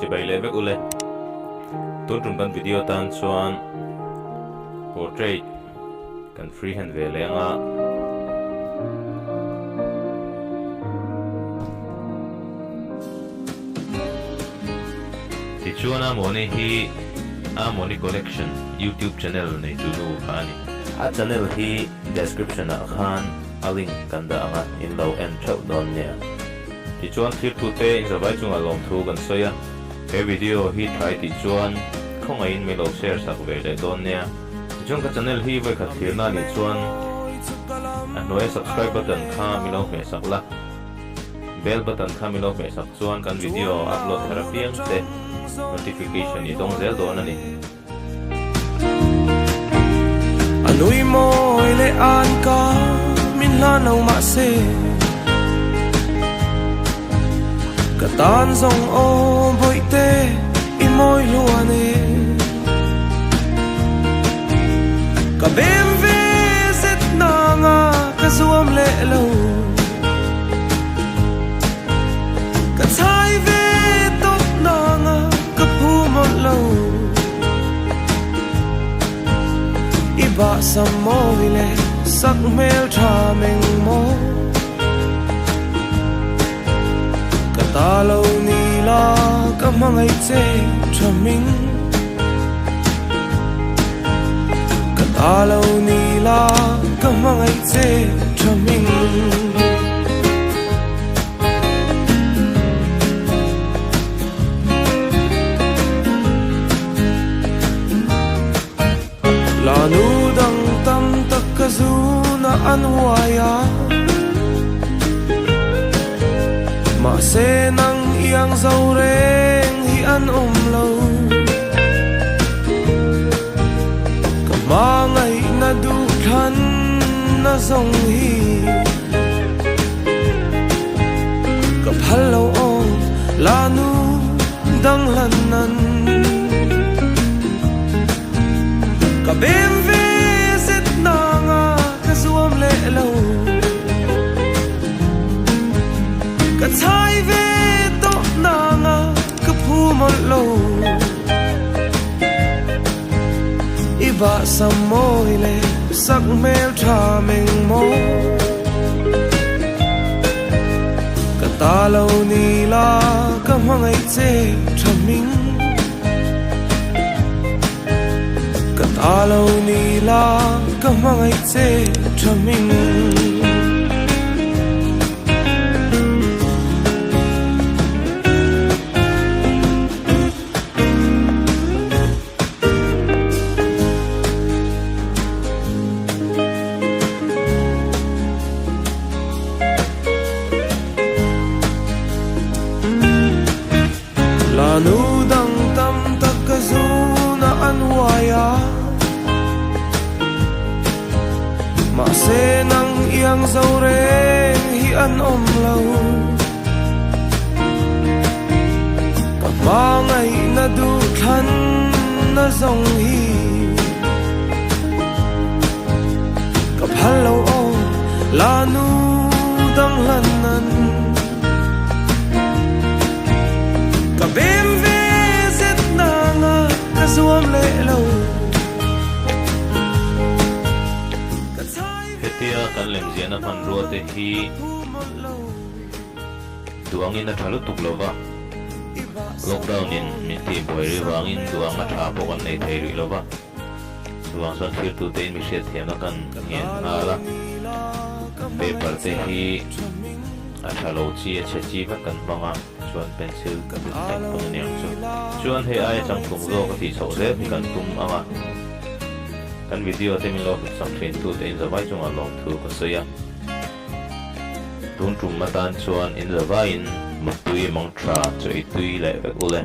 Chibai leh vek ule. Tun tum kan video tan chuan portrait kan freehand ve leh anga. Tichuan Amawni hi Amawni Collection YouTube channel neitu nu kha a ni. A channel hi description ah khan a link kan dah anga in lo en theuh dawn nia. Tichuan thirtute inzavai chungah lawmthu kan sawi a, he video hi thlai tih chuan khawngaihin min lo share sak ve leh dawn nia. Tichuan ka channel hi vawikhat thlirna anih chuan a hnuaia subscribe button kha min lo hmeh sak la, bell button kha min lo hmeh sak chuan kan video upload thar apiang te notification i dawng zel dawn a ni. A nui mawi leh an ka min hlan lo mahse Ka tan zawng aw bawihte i mawi hluan e Ka bem ve zet nanga ka zuam leh lo Ka chhai ve tawp nanga Ka phu mawlh lo I bahsam mawi leh sak hmel tha meng maw Ka ta lo ni la ka hmangaih che tha hming Ka ta lo ni la ka hmangaih che tha hming. Lanu dang tam tak ka zuna an uai a, mahse nang iang zo reng hi an awm lo. Ka hmangaihna duhthlanna zawng hi. Ka phal lo aw la nu dang hlan nan Ka bem ve zet nanga ka zuam leh lo Ka chhai ve tawh nanga ka phu mawlh lo I bahsam mawi leh sak hmel tha meng maw Ka ta lo ni la ka hmangaih che tha hming Ka ta lo ni la ka hmangaih che tha hming. Lanu dang tam tak ka zuna an uai a, mahse nang iang zo reng hi an awm lo. Ka hmangaihna duhthlanna zawng hi Ka phal lo aw la nu dang hlan nan Ka bem ve zet nanga ka zuam leh lo Ka chhai ve Hetia kan lemziahna hmanrua te hi Duangin a tha lutuk lo va, lockdown in min tih buai rih vangin duang a tha pawh kan nei thei rih lo va, chuvang chuan thirtute in mi hriatthiamna kan ngen nghal a, paper te hi a tha lo chi a chhe chi vek kan hmang a, chuan pencil kan eng pawn a niang chu. Chuan hei aia changtlung zawk a tih chhoh zel hi kan tum ang a, kan video te min lo hlut sak thin tute in zavai chungah lawmthu ka sawi a. Tun tum atan chuan in zavaiin Muttui Mangtha chaw i tui leh vek ule.